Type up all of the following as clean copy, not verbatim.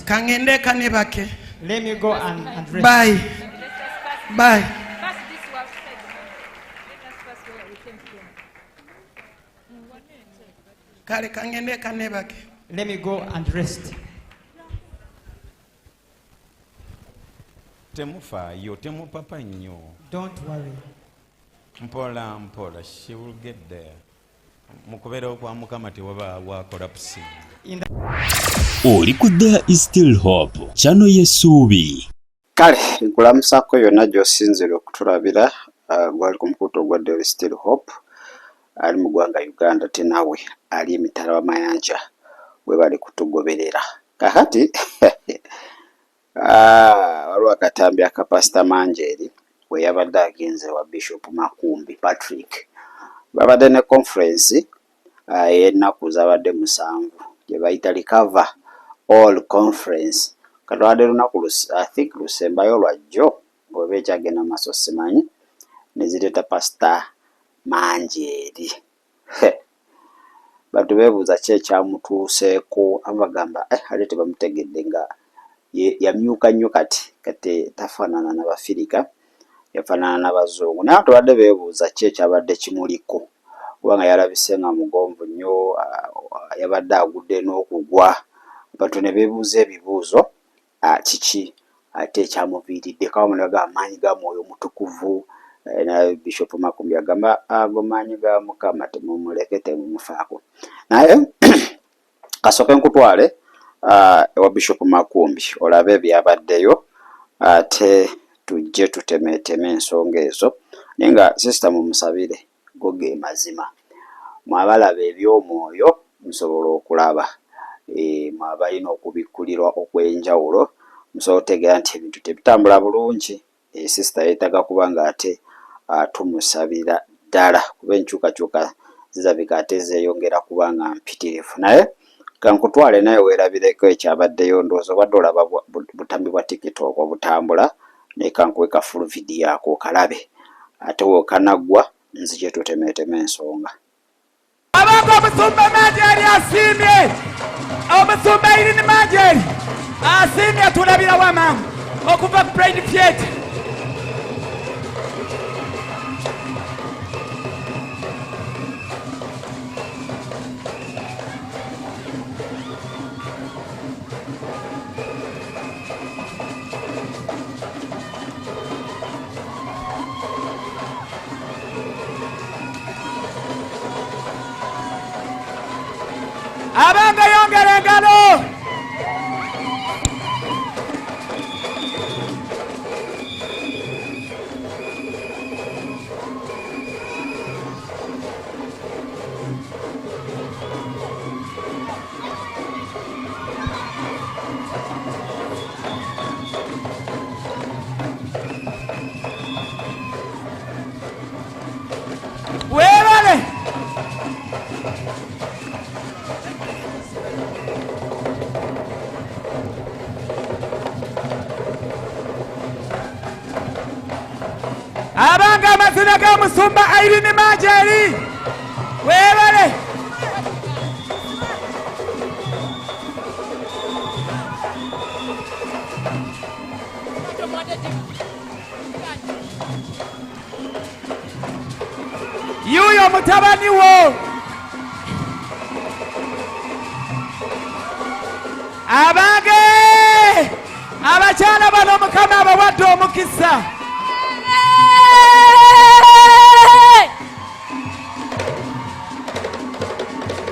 Kangende eka nebake. Let me go and rest. Bye. Bye. Kale kangende eka nebake. Let me go and rest. Temufaayo, temupapa nnyo. Don't worry. Mpola mpola, she will get there. Mu kubeerawo kwa Mukama tewaba wa collapsing. Oli ku There is still hope, channel y'essuubi. Kale nkulamusaako yonna gy'osinziira okutulabira gwali ku mukutu ogwa There is still hope ali mu ggwanga Uganda te naawe ali emitala w'amayanja webale kutugoberera. Kakati waliwo akatambi aka Pasita Manjeeri we yabadde agenze wa Bishop Makumbi Patrick. Babadde ne conference ey'ennaku zabadde 7 gye bayita Recover All Conference. Kati lwabadde lunaku I think lusembayo lwa jjo oba ekyagenda mu maaso simanyi, ne zireeta Pasita Manjeeri. Bantu beebuuza ki ekyamutuuseeko, abamu bagamba ate tebamutegedde nga yamyuka nnyo kati, kati tafaanana na Bafirika, yafaanana n'Abazungu. Naye abantu babadde beebuuza ki ekyabadde kimuliko, kubanga yalabise nga mugonvu nnyo, yabadde agudde n'okugwa. Abantu ne beebuuza ebibuuzo, kiki ate ekyamuviiriddeko, abamu ne bagamba amaanyi ga Mwoyo Mutukuvu. Naye Bishop Makumbi agamba ago maanyi ga Mukama, temumuleke, temumufaako. Naye kasooke nkutwale ewa Bishop Makumbi olabe ebyabaddeyo, ate tujje tutemeeteme ensonga ezo. Naye nga sisita mumusabire, go ge mazima. Mwabalaba eby'omwoyo musobola okulaba, mwabalina okubikkulirwa okw'enjawulo musobola okutegeera nti ebintu tebitambula bulungi. Sisita yeetaaga kuba nga ate tumusabira ddala, kuba enkyukakyuka zirabika ate zeeyongera kuba nga mpitirivu. Naye kankutwale naye weerabireko ekyabaddeyo, ndowooza obadde olaba butambi bwa TikTok obutambula, naye kankuwe ka full video ako okalabe, ate w'okanaggwa nzije tutemeeteme ensonga. Abanga omusumba Manjeeri asiimye, omusumba Irene Manjeeri asiimye, tulabirawo amangu okuva ku Pride Theatre. Abanga yongera engalo. Webale. Abanga amazina ga musumba Irene Manjeeri. Webale. Yuyo mutabani wo. Abange abakyala bano Mukama abawadde omukisa.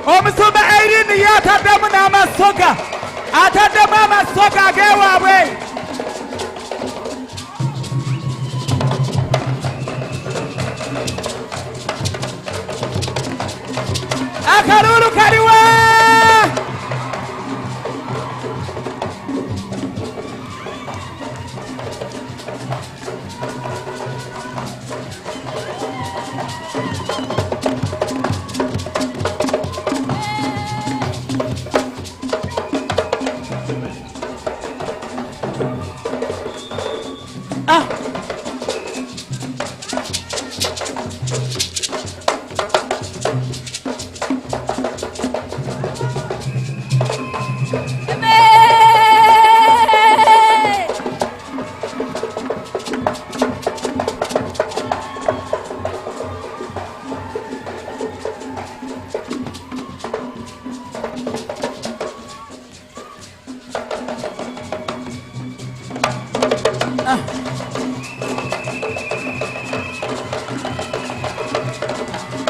Omusumba Irene ye ataddemu n'amasoga, ataddemu amasoga ag'ewaabwe. Akalulu kaliwa!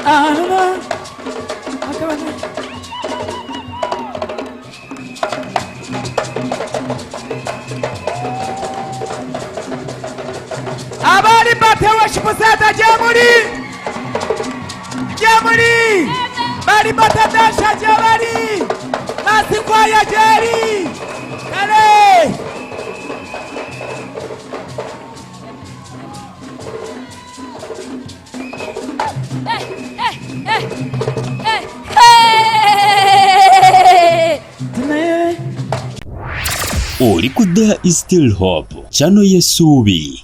Ah, Abali bate worship center gyemuli gyemuli bali batadasha gyebali masikwaya gyeri kale. Oli ku There is still hope channel y'essuubi.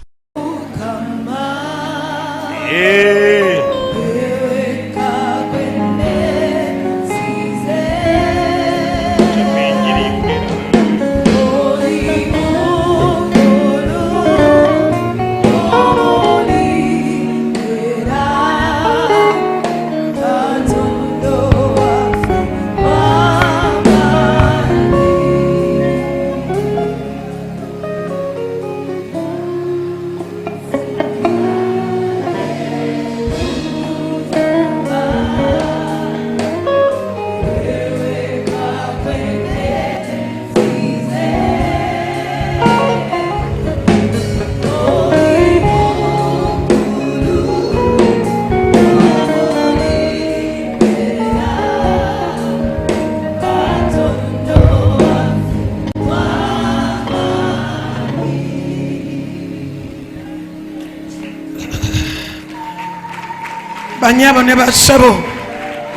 Banyabo ne bassebo.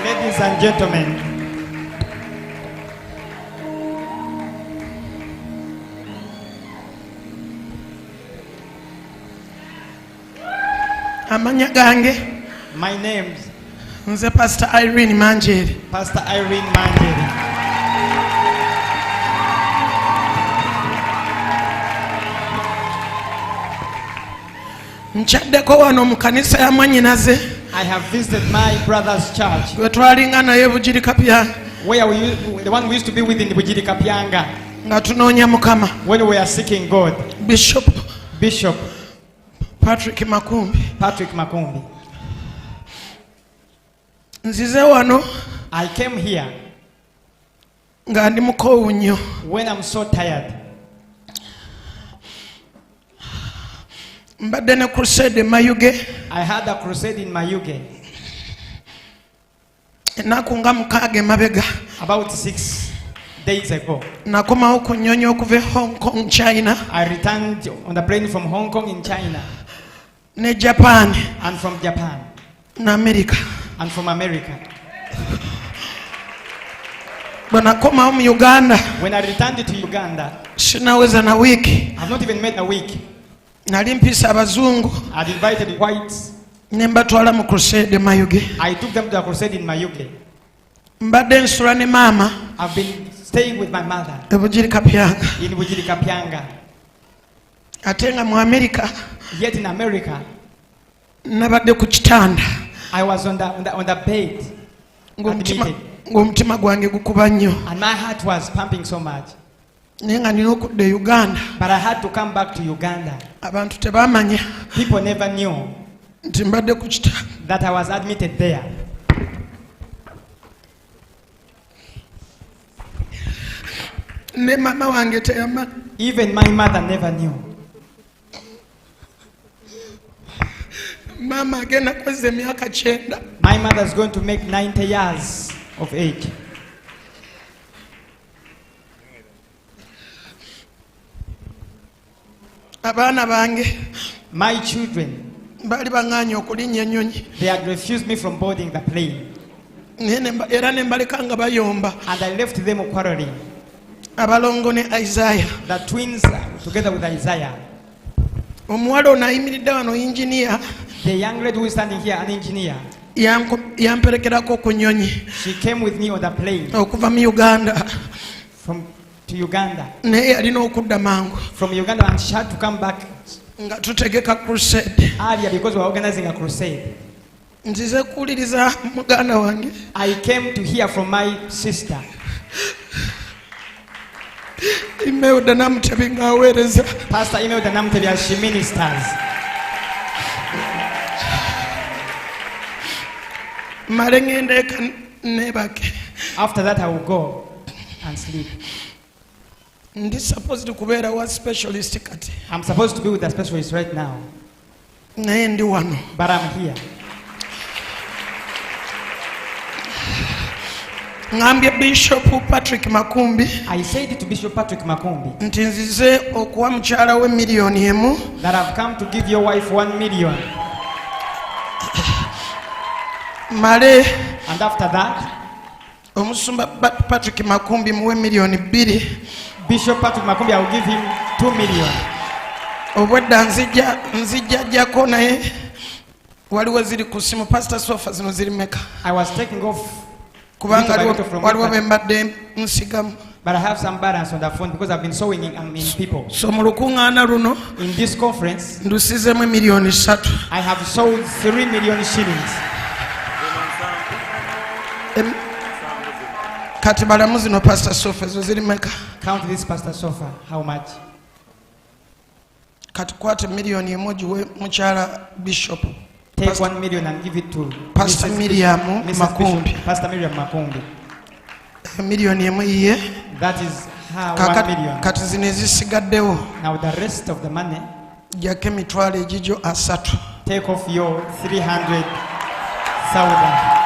Ladies and gentlemen, Amannya gange my name's nze Pastor Irene Manjeri. Pastor Irene Manjeri. Nkyaddeko wano mu kanisa ya mwannyinaze I have visited my brother's church gwe twalinga naye Bugiri Kapya where we, the one we used to be with in Bugiri Kapyanga nga tunoonya Mukama. When we were seeking God. Bishop Bishop Patrick Makumbi. Patrick Makumbi. Nzize wano I came here nga ndi mukoowu nnyo. When I'm so tired. Mbadde ne crusade e Mayuge I had a crusade in Mayuge ennaku nga 6 emabega. About 6 days ago. Nakomawo ku nnyonyi okuva e Hong Kong, China I returned on the plane from Hong Kong in China ne Japan and from Japan ne America. And from America. Bwe nakomawo mu Uganda When I returned to Uganda, sinaweza na wiiki. I've not even made a week. Nali mpisa abazungu I'd invited whites. Ne mbatwala mu crusade e Mayuge. I took them to a crusade in Mayuge. Mbadde nsula ne maama I've been staying with my mother e Bugiri Kapyanga. In Bugiri Kapyanga. Ate nga mu Amerika Yet in America, nabadde ku kitanda I was on the bed, ng'omutima admitted. Ng'omutima gwange gukuba nnyo. And my heart was pumping so much. Naye nga nina okudda e Uganda. But I had to come back to Uganda. Abantu tebamanya People never knew nti mbadde ku kitanda. That I was admitted there. Ne maama wange teyamanya. Even my mother never knew. Maama agenda kweza emyaka 90. My mother is going to make 90 years of age. Abaana bange My children, baali baŋŋaanye okulinnya ennyonyi. They had refused me from boarding the plane. Naye ne mba- era ne mbaleka nga bayomba. And I left them quarreling. Abalongo ne Isaya. The twins, together with Isaiah. Omuwala ono ayimiridde wano yinginiya. The young lady who is standing here, an engineer, Yamperekerako ku nnyonyi she came with me on the plane okuva mu Uganda. From to Uganda. Naye yalina okudda mangu. From Uganda, and she had to come back nga tutegeka crusade. Earlier because we were organizing a crusade. Nzize kuwuliriza muganda wange I came to hear from my sister, Imelda Namutebi ng'aweereza. Pastor Imelda Namutebi, as she ministers. Male ŋŋende eka neebake. After that, I will go and sleep. Ndi supposed kubeera wa specialist kati. I'm supposed to be with the specialist right now, Naye ndi wano. but I'm here. Ŋambye Bishop Patrick Makumbi I said to Bishop Patrick Makumbi nti nzize okuwa mukyala we miliyoni emu that I've come to give your wife 1 million. Male And after that, omusumba Patrick Makumbi muwe miliyoni 2. Bishop Patrick Makumbi, I will give him 2 million. Obwedda nzijja nzijja jjako naye waliwo ziri ku simu. Pastor Sofa, zino ziri meka? I was taking off, Kubanga little by little from waliwo it, be mbadde nsigamu. But I have some balance on the phone because I've been sowing in people. So mu lukuŋŋaana luno In this conference, ndusizemu emiliyoni 3. I have sold 3 million shillings. Kati balamu zino, Pastor Sofa, ezo ziri meka? Count this, Pastor Sofa. How much? Kati kwata miliyoni 1 ogiwe mukyala Bishop. Take Pastor- 1 million and give it to Pastor Mrs. Miriam Mrs. Makumbi. Bishop, Pastor Miriam Makumbi. Miliyoni 1 yiye. That is her 1 million. Kati zino ezisigaddewo, Now the rest of the money, jjako emitwalo egigyo 30. take off your 300,000.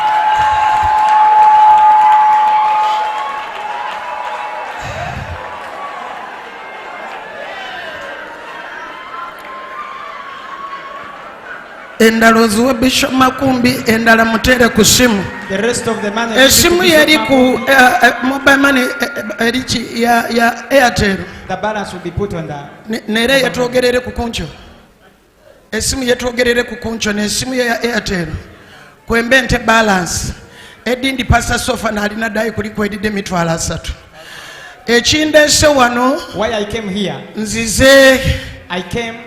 Endala oziwe Bishop Makumbi, endala muteere ku simu. The rest of the money, give it to Esimu Bishop yeri ku Makumbi. Mobile money, eriki ya Airtel. The balance will be put on the. Neera yetwogerere ku kunkyo, esimu yetwogerere ku kunkyo n'esimu ye ya Airtel kwembe nte balance edindi. Pastor Sofa naalina ddayi kuliko edidde 300,000. Ekindeese wano, Why I came here? Nzize I came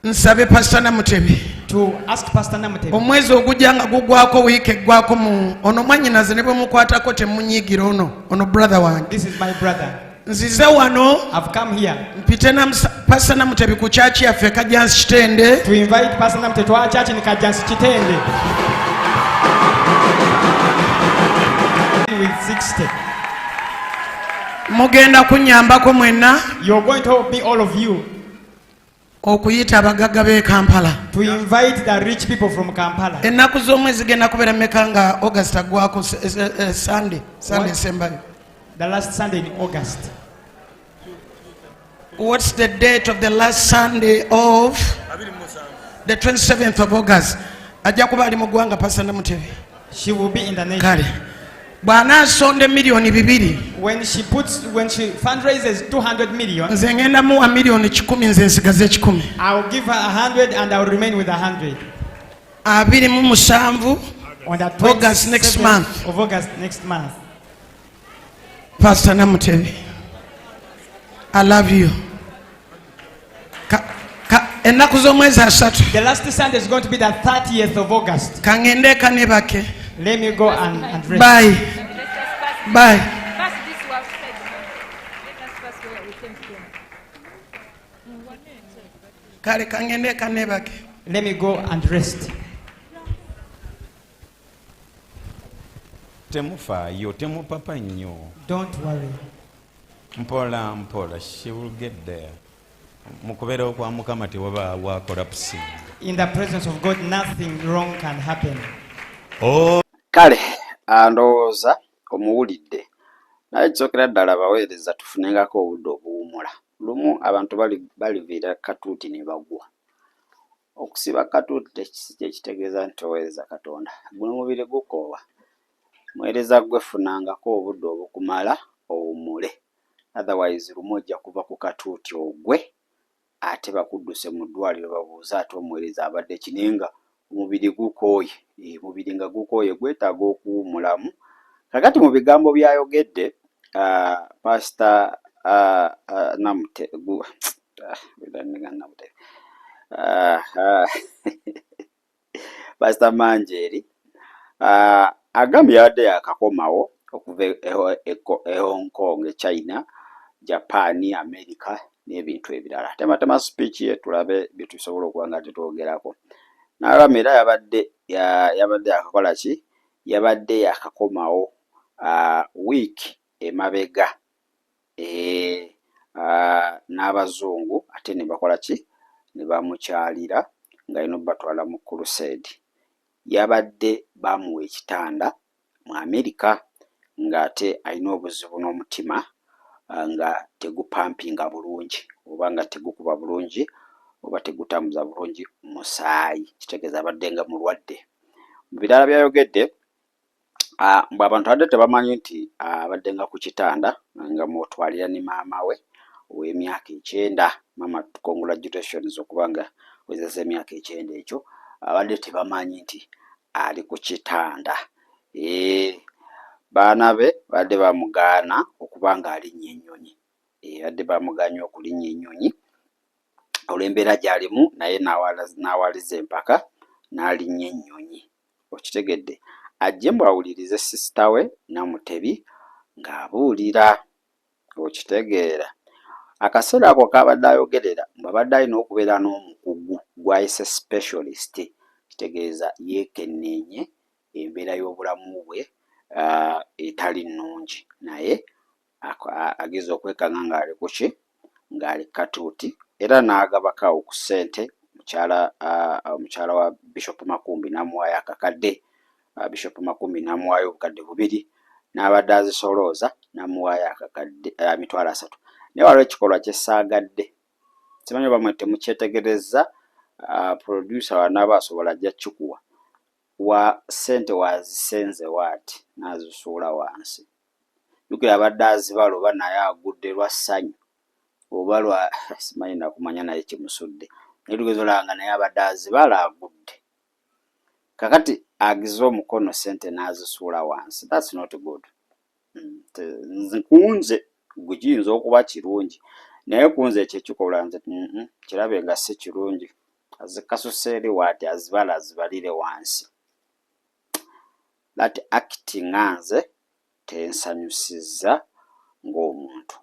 nsabe Pastor Namutebi to ask Pastor Namutebi. Omwezi ogujja nga gugwako, wiiki eggwako mu ono mwannyinaze ne bwe mukwatako temunyiigira, ono brother wange. This is my brother. Nzize wano I've come here mpite Pastor Namutebi ku church yaffe Kajjansi Kitende. To invite Pastor Namutebi to our church in Kajansi Kitende. With 60. Mugenda kunnyambako mwenna You're going to help me, all of you, okuyita abagagga b'e Kampala. To invite the rich people from Kampala. Ennaku z'omwezi zigenda kubeera mmeka nga August aggwako, Sunday Sunday What? esembayo? The last Sunday in August. What's the date of the last Sunday of the 27th of August? Ajja kuba ali mu ggwanga, Pastor Namutebi. She will be in the nation. Kale bw'anaasonda emiliyoni 200, When she fundraises 200 million, nze ngenda muwa miliyoni 100, nze nsigaze 100. I'll give her 100 and I'll remain with 100. 27 On the August next 27th month. of August next month. Pastor Namutebi, I love you. Ennaku z'omwezi 30. The last Sunday is going to be the 30th of August. Kaŋŋende eka nebake. Let me go and rest. Bye. Let us pass, Bye. Pass this one side. Let us pass where we came from. Kale kaŋŋende eka nebake. Let me go and rest. Temufaayo, temupapa nnyo. Don't worry. Mpola mpola, she will get there. Mu kubeerawo kwa Mukama tewabaawo collapsing. In the presence of God, nothing wrong can happen. Kale ndowooza omuwulidde, naye kisookera ddala abaweereza tufunengako obudde obuwummula. Lumu abantu baliviira katuuti ne bagwa. Okusiba katuuti si kye kitegeeza nti toweereza Katonda. Guno omubiri gukoowa. Muweereza ggwe funangako obudde obukumala owummule. Otherwise lumu ojja kuva ku katuuti ogwe ate bakudduse mu ddwaliro babuuze ate omuweereza abadde ki, naye nga omubiri gukooye, omubiri nga gukooye gwetaaga okuwummulamu. Kaakati mu bigambo by'ayogedde Pastor Namute, Pastor Manjeeri agambye yabadde yaakakomawo okuva e Hong Kong, e China, Japan, America n'ebintu ebirala. Tematema speech ye tulabe bye tusobola okuba nga tetwogerako. N'agamba era yabadde yabadde yakakola ki? Yabadde yakakomawo wiiki emabega n'abazungu ate ne bakola ki? Ne bamukyalira ng'alina obatwala mu crusade. Yabadde bamuwa ekitanda mu Amerika ng'ate alina obuzibu n'omutima nga tegupampinga bulungi oba nga tegukuba bulungi oba tegutambuza bulungi musaayi, kitegeeza abadde nga mulwadde. Mu birala byayogedde, mbu abantu abadde tebamanyi nti abadde nga ku kitanda nga mwotwalira ne maama we ow'emyaka 90. Maama, congratulations okuba nga wezeza emyaka 90. Ekyo abadde tebamanyi nti ali ku kitanda. Baana be badde bamugaana okuba nga alinnya ennyonyi, badde bamugaanye okulinnya ennyonyi olw'embeera gy'alimu, naye n'awaliza empaka n'alinnya ennyonyi, okitegedde, ajje mbu awulirize sister we Namutebi ng'abuulira, okitegeera. Akaseera ako k'abadde ayogerera mbu abadde alina okubeera n'omukugu gw'ayise specialist, kitegeeza yeekenneenye embeera y'obulamu bwe etali nnungi, naye ageza okwekanga ng'ali ku ki, ng'ali katuuti, era n'agabako awo ku ssente mukyala, omukyala wa Bishop Makumbi n'amuwaayo akakadde, Bishop Makumbi n'amuwaayo 2000, n'abadde azisolooza n'amuwaayo akakadde, 300,000. Naye waliwo ekikolwa kye saagadde, simanyi oba mwe temukyetegerezza. Producer wanaaba asobola ajja kikuwa wa ssente wazisenze waati n'azisuula wansi. Jjukira abadde azibala oba naye agudde lwa ssanyu oba lwa simanyi nakumanya naye kimusudde, naye tugeza olaba nga naye abadde azibala agudde. Kakati agize omukono ssente n'azisuula wansi, that's not good. Nze kunze gwe kiyinza okuba kirungi, naye kunze ekyo ekikolwa nze kirabe nga si kirungi. Azikasuse eri waati azibala azibalire wansi, that act nga nze tensanyusizza ng'omuntu.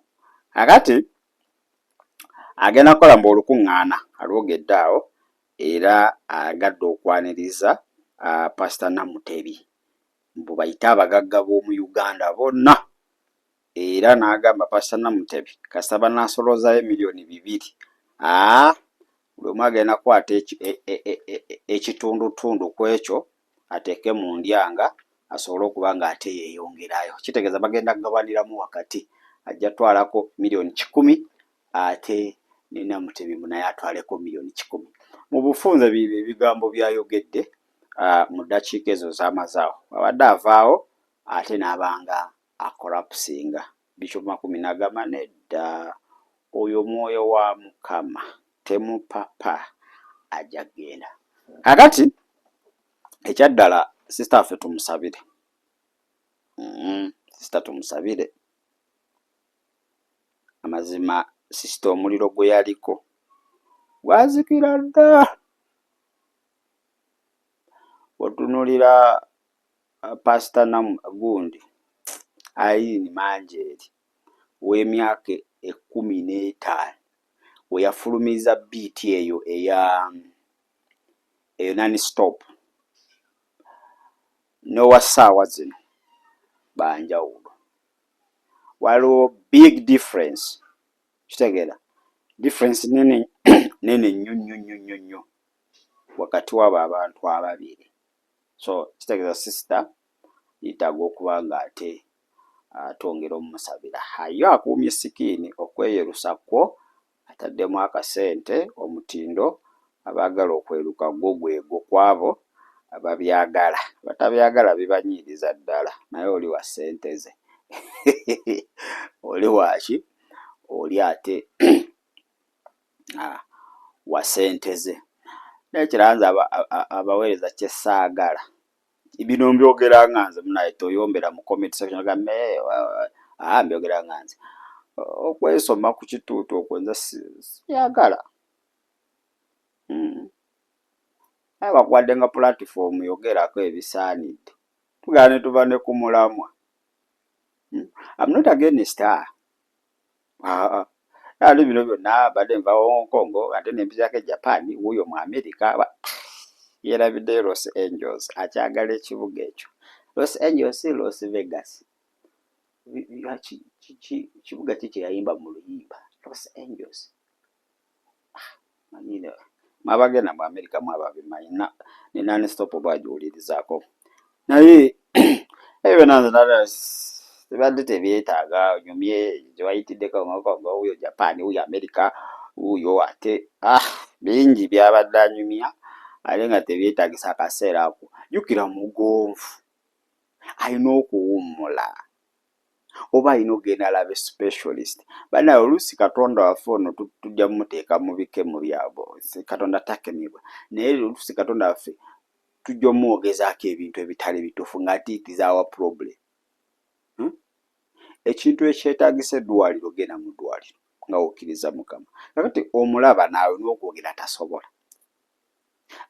Kakati agenda kukola mbu olukuŋŋaana alwogedde awo, era ayagadde okwaniriza Pasita Namutebi mbu bayite abagagga b'omu Uganda bonna, era n'agamba Pasita Namutebi kasita banaasoloozayo 2 miliyoni, aa buli omu agenda kukwata ekitundutundu ku ekyo ateeke mu ndyanga asobole okuba ng'ate yeeyongerayo. Kitegeeza bagenda kugabaniramu wakati, ajja twalako 100 miliyoni ate ne Namutebi mbu naye atwaleko 100 miliyoni. Mu bufunze bibyo ebigambo by'ayogedde mu ddakiika ezo z'amaze awo. Abadde avaawo ate n'abanga acollapsinga. Bishop Makumi n'agamba nedda, oyo mwoyo wa Mukama, temupapa, ajja kugenda. Kakati ekyaddala sister waffe tumusabire, sister tumusabire. Amazima sister omuliro gwe yaliko gwazikira dda. Otunuulira Pasita gundi Irene Manjeeri ow'emyaka 15 we yafulumiza beat eyo eya eyo non stop n'owa ssaawa zino banjawulo, waliwo big difference, kitegeera difference nene nene nnyo nnyo nnyo nnyo nnyo wakati w'abo abantu ababiri. So kitegeeza sister yeetaaga okuba ng'ate twongera omumusabira. Ye akuumye skin, okweyerusa kwo ataddemu akasente, omutindo, abaagala okweruka gwo gwegwo kwabo ababyagala, abatabyagala bibanyiiriza ddala, naye oli wa ssente ze oli waaki, oli ate wa ssente ze. N'ekirala nze abaweereza kye saagala, bino mbyogera nga nze munaye, toyombera mu comment section ogambe aa, mbyogera nga nze, okwesoma ku kituuti okwo nze sibyagala. Naye bakuwadde nga platform, yogerako ebisaanidde, tugala ne tuva ne ku mulamwa. I'm not against her. Aa ate bino byonna badde nva Hong Kong ate ne mpitako e Japan, wuuyo mu America. Yerabiddeyo Los Angeles, akyagala ekibuga ekyo. Los Angeles, Los Vegas. Kibuga ki kye yayimba mu luyimba? Los Angeles. Ah, manyire. Mwabagenda mu Amerika mwababimanyi ne non-stop bwagiwulirizaako. Naye ebyo byonna nze nalaba tebadde tebyetaaga onyumye gye wayitiddeko nga wuuyo Japan, wuuyo Amerika, wuuyo ate ah bingi byabadde anyumya ate nga tebyetaagisa akaseera ako. Jjukira mugonvu, alina okuwummula oba alina okugenda alabe specialist. Bannange oluusi Katonda waffe ono tujja mmuteeka mu bikemo byabwe, Katonda takemebwa, naye oluusi Katonda waffe tujja omwogezaako ebintu ebitali bituufu ng'ate it is our problem. Hmm? Ekintu ekyetaagisa eddwaliro, genda mu ddwaliro nga wokkiriza Mukama. Kakati omulaba naawe n'okwogera tasobola,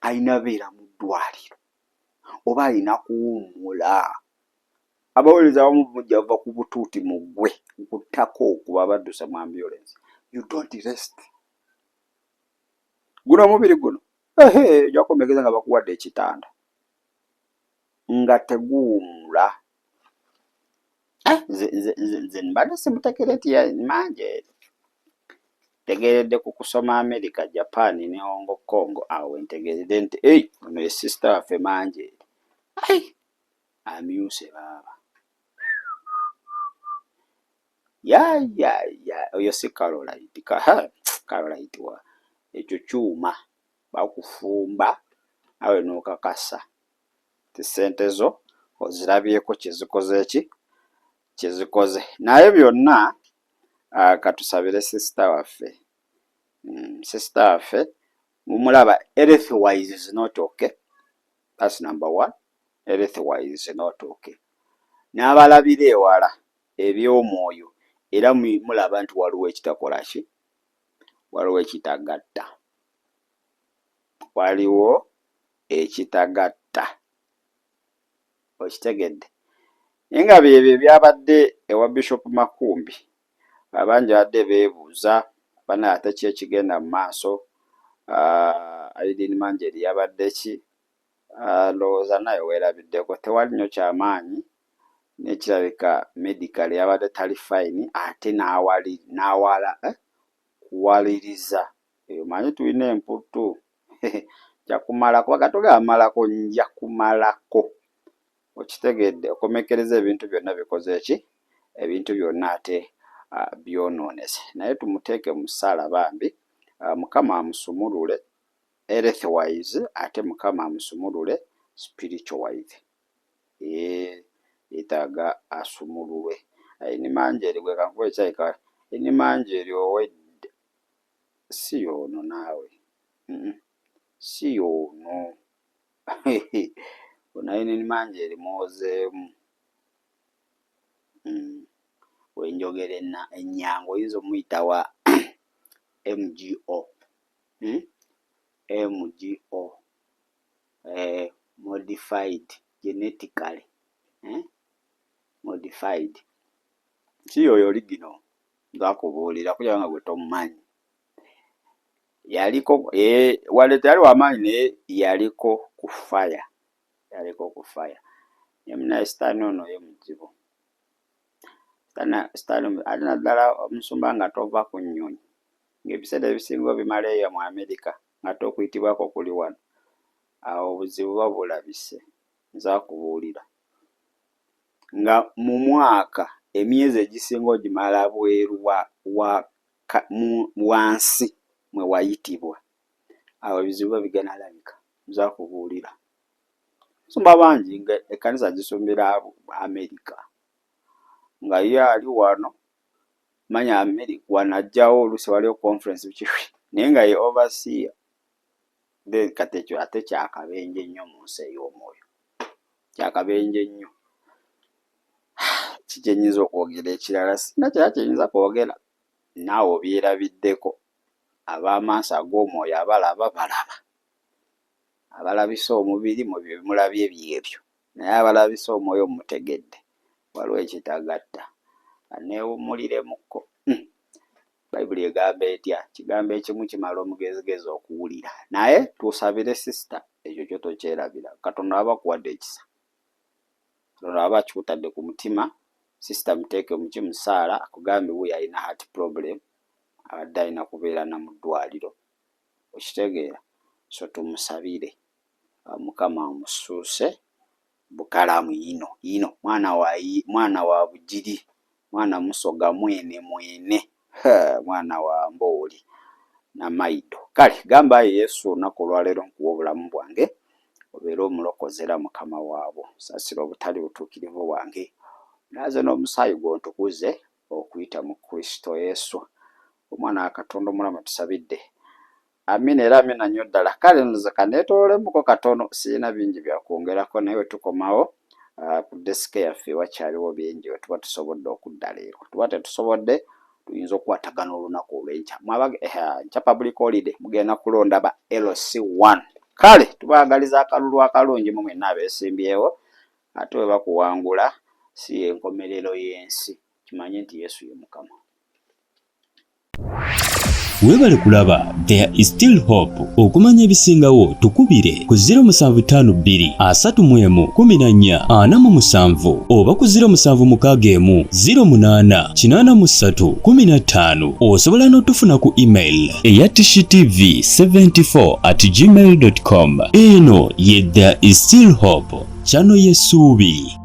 alina beera mu ddwaliro oba alina kuwummula. Abaweereza abamu mujja va ku butuuti muggwe ku ttaka okwo babadduse mu ambulance. You don't rest. Guno omubiri guno ehe ojja kukomekeza nga bakuwadde ekitanda nga teguwummula. Eh, nze nze nze nze mbadde simutegere nti mangi ntegeeredde ku kusoma America, Japan ne Hong Kong, awo wentegeeredde nti ei ono ye sister waffe mangi ai amyuse baaba. Ya ya ya oyo si Caroline ka Caroline wa ekyo kyuma bakufumba nawe n'okakasa nti ssente zo ozirabyeko kye zikoze ki kye zikoze. Naye byonna katusabire sister waffe. Sister waffe mumulaba health wise is not okay. That's number one. Health wise is not okay. N'abalabira ewala eby'omwoyo era mulaba nti waliwo ekitakola ki, waliwo ekitagatta, waliwo ekitagatta, okitegedde? Naye nga byebyo ebyabadde ewa Bishop Makumbi, abangi babadde beebuuza bannange ate ki ekigenda mu maaso, Irene Manjeri yabadde ki? Ndowooza naawe weerabiddeko tewali nnyo kyamaanyi naye kirabika medically yabadde tali fine ate n'awali n'awala eh kuwaliriza omanyi tulina emputtu nja kumalako bagatogamba malako nja kumalako okitegedde okomekkereza ebintu byonna bikoze ki ebintu byonna ate byonoonese naye tumuteeke mu ssaala bambi Mukama amusumulule health wise ate Mukama amusumulule spiritual wise. Eeh yeetaaga asumululwe. Irene Manjeri gwe kankuwe ekyayi ka Irene Manjeri owedda si y'ono naawe si y'ono ono Irene Manjeri mwozeemu wenjogera ennyangu oyinza omuyita wa MGO MGO modified genetically modified si y'oyo original nze akubuulira okuggyako nga gwe tomumanyi. Yaliko wadde teyali wa maanyi naye yaliko ku fire, yaliko ku fire. Naye munnaye sitaani ono ye muzibu. Sitaani ate naddala omusumba nga tova ku nnyonyi ng'ebiseera ebisinga obimala eyo mu Amerika ng'ate okuyitibwako kuli wano, awo obuzibu buba bulabise nze akubuulira. Nga mu mwaka emyezi egisinga ogimala bweru wa wa wa nsi mwe wayitibwa, awo ebizibu biba bigenda labika nze akubuulira. Abasumba bangi nga ekkanisa agisumbira Amerika nga ye ali wano manya Amerika wano ajjawo oluusi waliwo conference biki naye nga ye overseer. Then kati ekyo ate kyakabenje nnyo mu nsi ey'omwoyo, kyakabenje nnyo. Ki kye nnyinza okwogera ekirala? Sirina kirala kye nnyinza kwogera, naawe obyerabiddeko. Ab'amaaso ag'omwoyo abalaba balaba, abalabisa omubiri mwe bye mulabye byebyo, naye abalabisa omwoyo mmutegedde. Waliwo ekitagatta. Ka neewummuliremukko. Bye bye. Bayibuli egamba etya? Kigambo ekimu kimala omugezigezi okuwulira. Naye tusabire sister, ekyo kyo tokyerabira. Katonda aba akuwadde ekisa, Katonda aba akikutadde ku mutima, sister muteeke muki musaala, akugambye wuuyo alina heart problem, abadde alina kubeera na mu ddwaliro. Okitegeera? So tumusabire Mukama amussuuse bukalamu inho inho. Mwana wa mwana wa Bugiri, mwana Musoga mwene mwene, ha mwana wa Mbooli na Maido. Kale gamba ayi Yesu olunaku olwaleero nkuwa obulamu bwange obeere omulokozi era Mukama waabwo. Saasira obutali butuukirivu bwange, onaaze n'omusaayi gwo ontukuze okuyita mu Kristo Yesu. Omwana wa Katonda omulamu tusabidde. Amina era amina nnyo ddala. Kale nze kaneetoololemuko katono, sirina bingi bya kwongerako naye bwe tukomawo ah, ku desike yaffe wakyaliwo bingi we tuba tusobodde okudda leero. Tuba tetusobodde tuyinza okukwatagana olunaku olw'enkya. Mwaba eh, nkya public holiday mugenda kulonda ba LC1. Kale tubaagaliza akalulu akalungi mu mwenna abeesimbyewo ate bwe bakuwangula si y'enkomerero y'ensi. Kimanye nti Yesu ye Mukama. Webale kulaba There is still hope. Okumanya ebisingawo tukubire ku 0752 31 14 47 oba ku 0761 08 83 15. Osobola n'otufuna ku email eya tishitv74 at gmail.com. Eno ye There is still hope, channel y'essuubi.